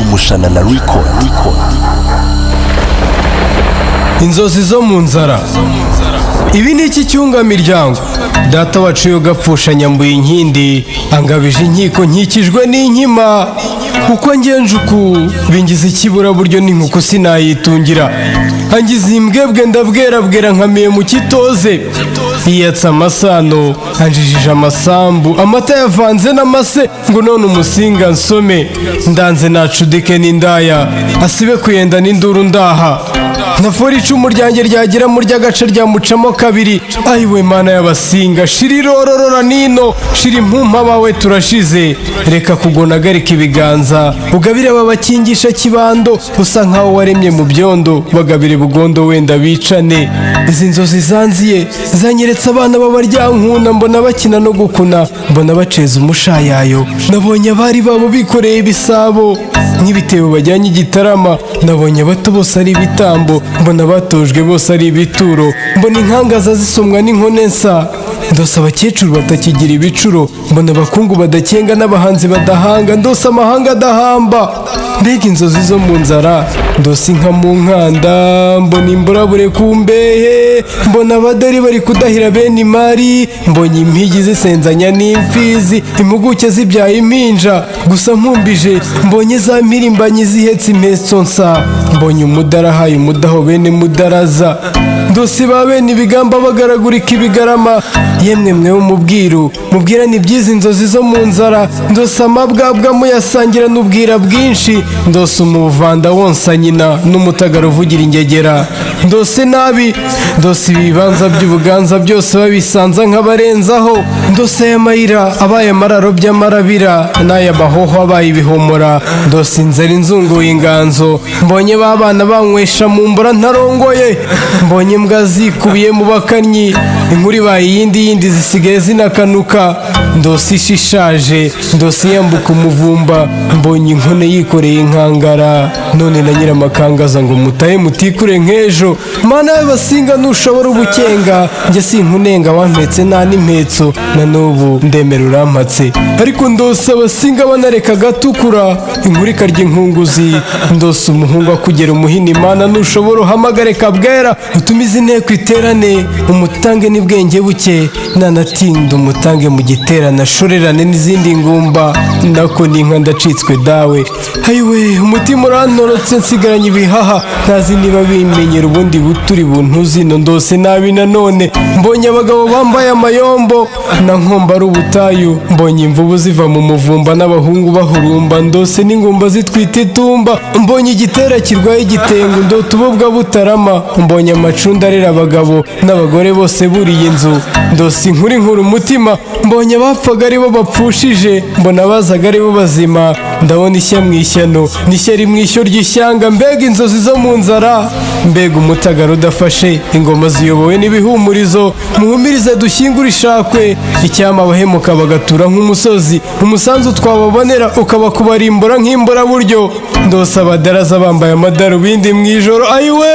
Umushanana Record. Inzozi zo mu nzara. Ibi ni iki cyungamiryango? Data wacu yo gapfusha nyambuye inkindi, angabije inkiko nkikijwe n'inkima. Uko ngenje uku bingize ikiburaburyo n'inkuku sinayitungira. Angize imbwebwe ndabwerabwera nkamiye mu kitoze. Yiyatse amasano, anjijije amasambu, amata yavanze n'amase ngo none umusinga nsome. Ndanze nacudike n'indaya, asibe kuyenda n'induru ndaha. Nafora icumu ryanjye ryagira mu ry'agace ryamucamo kabiri. Ayiwe mana y'abasinga, shira irororora nino, shira impumpa bawe turashize. Reka kugonagarika ibiganza, ugabire ababakingisha kibando, usa nkaho waremye mu byondo, bagabire bugondo wenda bicane. Izi nzozi zanziye zanyeretse abana b'abaryankuna, mbona bakina no gukuna, mbona baceza umushayayo. Nabonye abari babo bikoreye ibisabo nk'ibitebo bajyanye igitarama, nabonye abato bose ari ibitambo, mbona batojwe bose ari ibituro, mbona inkangaza zisomwa n'inkone nsa. Ndose abakecuru batakigira ibicuro, mbona abakungu badakenga n'abahanzi badahanga, ndose amahanga adahamba. Mbega inzozi zo mu nzara, ndose inka mu nkanda, mbona imburabure ku mbehe, mbona abadari bari kudahira bene imari, mbonye impigi zisenzanya n'imfizi, impuguke zibyaye impinja. Gusa mpumbije mbonye za mpirimbanyi zihetse impetso nsa, mbonye umudarahaye umudaho bene mudaraza. Ndose ba bene ibigamba bagaragurika ibigarama. Yemwe mwe umubwiru mubwirane ibyizi inzozi zo mu nzara. Ndose amabwabwa muyasangira n'ubwira bwinshi, ndose umuvanda wonsa nyina n'umutagara uvugira ingegera. Ndose nabi, ndose ibibanza by'ubuganza byose babisanza nk'abarenzaho. Ndose aya mayira abaye amararo by'amarabira, n'aya mahoho abaye ibihomora. Ndose inzara inzunguye inganzo, mbonye ba bana banywesha mu mbura ntarongoye. Mbonye imbwa zikubiye mu bakannyi, inkuru ibaye iyindi yindi zisigaye zinakanuka. Ndose ishishaje, ndose yambuka umuvumba, mbonye inkone yikoreye inkangara. None na nyiramakangaza ngo mutahe mutikure nk'ejo. Mana y'abasinga ntushobora ubukenga, njye sinkunenga wampetse nta n'impetso, na n'ubu ndemera urampatse. Ariko ndose abasinga banareka agatukura, inkuru ikarya inkunguzi. Ndose umuhungu akugera umuhini, Mana ntushobora uhamagare kabwera, utumize inteko iterane, umutange n'ibwenge buke, nanatinda umutange mu giterane, ashorerane n'izindi ngumba. Nako n'inka ndacitswe dawe. Ayiwe umutima urantorotse nsigaranye ibihaha, ntazi niba bimenyera ubundi buturi buntu zino. Ndose nabi nanone, mbonye abagabo bambaye amayombo na nkomba ari ubutayu, mbonye imvubu ziva mu muvumba n'abahungu bahurumba, ndose n'ingumba zitwita itumba, mbonye igitera kirwaye igitengo, ndota ububwa butarama, mbonye amacunda arera abagabo n'abagore bose buriye inzu. Ndose inkuru inkuru umutima, mbonye abapfaga aribo bapfushije, mbona abazaga aribo bazima. Ndabona ishya mu ishyano n'ishyari mu ishyo ry'ishyanga. Mbega inzozi zo mu nzara, mbega umutagara udafashe, ingoma ziyobowe n'ibihumurizo. Muhumirize dushyingure ishakwe, icyama abahemuka bagatura nk'umusozi, umusanzu twababonera ukaba kubarimbura nk'imburaburyo. Ndose abadaraza bambaye amadarubindi mu ijoro, ayiwe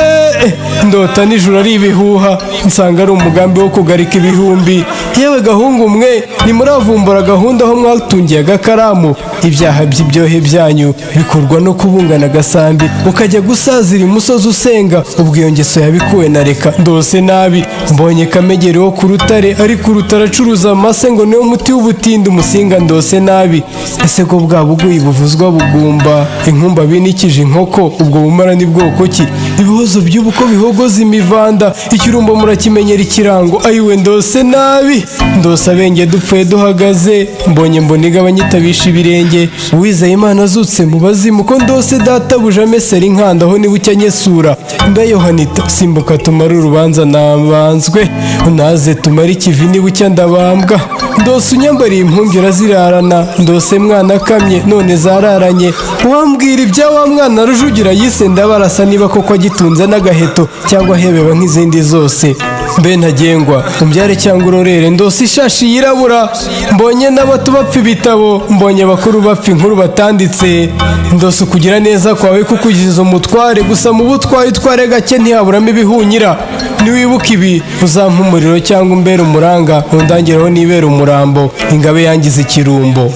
ndota nijoro ari ibihuha, nsanga ari umugambi wo kugarika ibihumbi. Yewe gahungu mwe, nimuravumbura gahunda aho mwatungiye agakaramu. Ibyaha by'ibyohe byanyu bikorwa no kubungana agasambi, ukajya gusazira imusozi usenga, ubwo iyo ngeso yabikuwe na reka. Ndose nabi, mbonye kamegeri wo ku rutare, ariko urutare acuruza amase ngo niwo muti w'ubutindi umusinga. Ndose nabi, ese ko bwa buguyi buvuzwa bugumba, inkumba binikije inkoko, ubwo bumara ni bwoko ki? Ibihozo by'ubuko bihogoza imivanda, ikirumbo murakimenyera ikirango. Ayiwe ndose nabi, ndose abenge dupfuye duhagaze, mbonye mboniga abanyitabisha ibirenge. Uwizeye Imana azutse mu bazimu, ko ndose databuja amesera inkanda aho niba ucyanyesura. Mbe Yohanita simbuka tumare urubanza nabanzwe, unaze tumare ikivi niba ucya ndabambwa. Ndose unyambariye impungi urazirarana, ndose mwana akamye none zararanye. Wambwira ibya wa mwana Rujugira yise ndabarasa, niba koko agitunze n'agaheto cyangwa ahebeba nk'izindi zose. Mbe ntagengwa umbyare cyangwa urorere, ndose ishashi yirabura, mbonye n'abato bapfa ibitabo, mbonye abakuru bapfa inkuru batanditse. Ndose ukugira neza kwawe kukugiza umutware, gusa mu butwaye utware gake ntihaburamo ibihunyira. Niwibuka ibi uzampa umuriro cyangwa umbere umuranga, ntundangiraho nibera umurambo, ingabe yangize ikirumbo.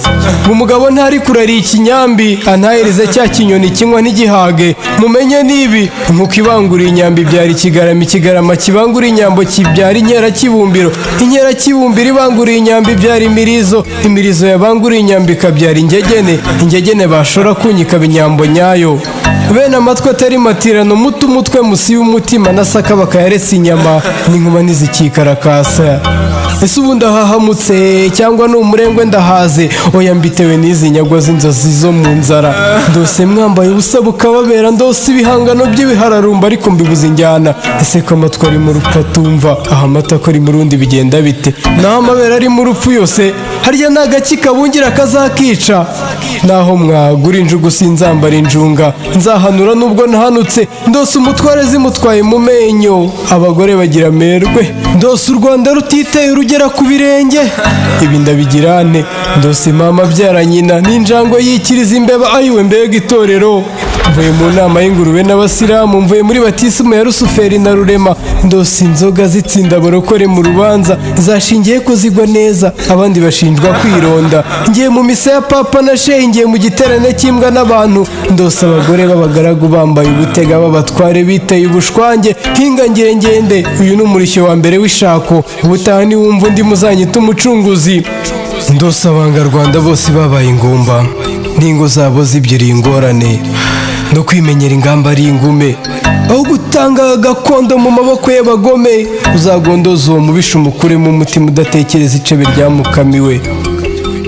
Umugabo ntari kurariye ikinyambi, antaherize cya kinyoni kinywa n'igihage. Mumenye nibi, nkuko ibanguriye inyambi ibyara ikigarama, ikigarama kibanguriye inyambo kibyara inkera kibumbiro, inkera kibumbiro ibanguriye inyambi ibyara imirizo, imirizo yabanguriye inyambi ikabyara ingegene, ingegene bashora kunyika inyambo nyayo. Bene amatwi atari matirano, mutu umutwe musi y'umutima, na saka bakayaretse inyama n'inkuba ntizikikarakasa. Ese ubu ndahahamutse cyangwa ni umurengwe ndahaze? Oya, mbitewe n'izi nyagwa z'inzozi zo mu nzara. Ndose mwambaye ubusa bukababera, ndose ibihangano by'ibihararumba ariko mbibuze injyana. Ese ko amatwi ari mu rupfu atumva, aha amata ko ari mu rundi bigenda bite? Naho amabere ari mu rupfu yose, harya ni agaki kabungira kazakica? Naho mwagura injugu sinzambara injunga, nzahanura nubwo nahanutse. Ndose umutware zimutwaye mu menyo, abagore bagira amerwe. Ndose u Rwanda rutiteye urugera ku birenge, ibi ndabigirane. Ndose mama abyara nyina n'injangwe yikiriza imbeba, ayiwe mbega itorero. Mvuye mu nama y'ingurube n'abasilamu, mvuye muri batisimu ya Rusuferi na Rurema. Ndose inzoga zitsinda abarokore mu rubanza, zashingiye ko zigwa neza, abandi bashinjwa kwironda. Ngiye mu misa ya papa na shehe, ngiye mu giterane cy'imbwa n'abantu. Ndose abagore b'abagaragu bambaye ubutega, b'abatware biteye ubushwange. Hinga ngire ngende, uyu ni umurishyo wa mbere w'ishako, ubutaha niwumva undi muzanyita umucunguzi. Ndose abangarwanda bose babaye ingumba, n'ingo zabo zibyiriye ingorane, no kwimenyera ingamba ari ingume. Aho gutanga gakondo mu maboko y'abagome, uzagondoza uwo mubisha umukuremo umutima udatekereza icebe ryamukamiwe.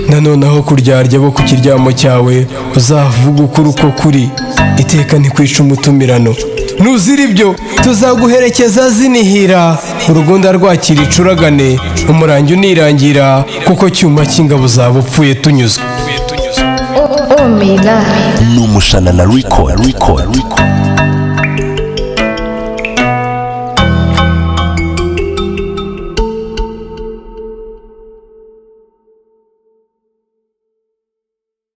Nanone aho kuryarya bo ku kiryamo cyawe, uzavuga ukuri uko kuri, iteka ntikwica umutumirano. Nuzira ibyo tuzaguherekeza zinihira, urugunda rwakira icuragane, umurangi unirangira, kuko cyuma cy'ingabo zaba upfuye tunyuzwe. Omega. Ni Umushanana Record.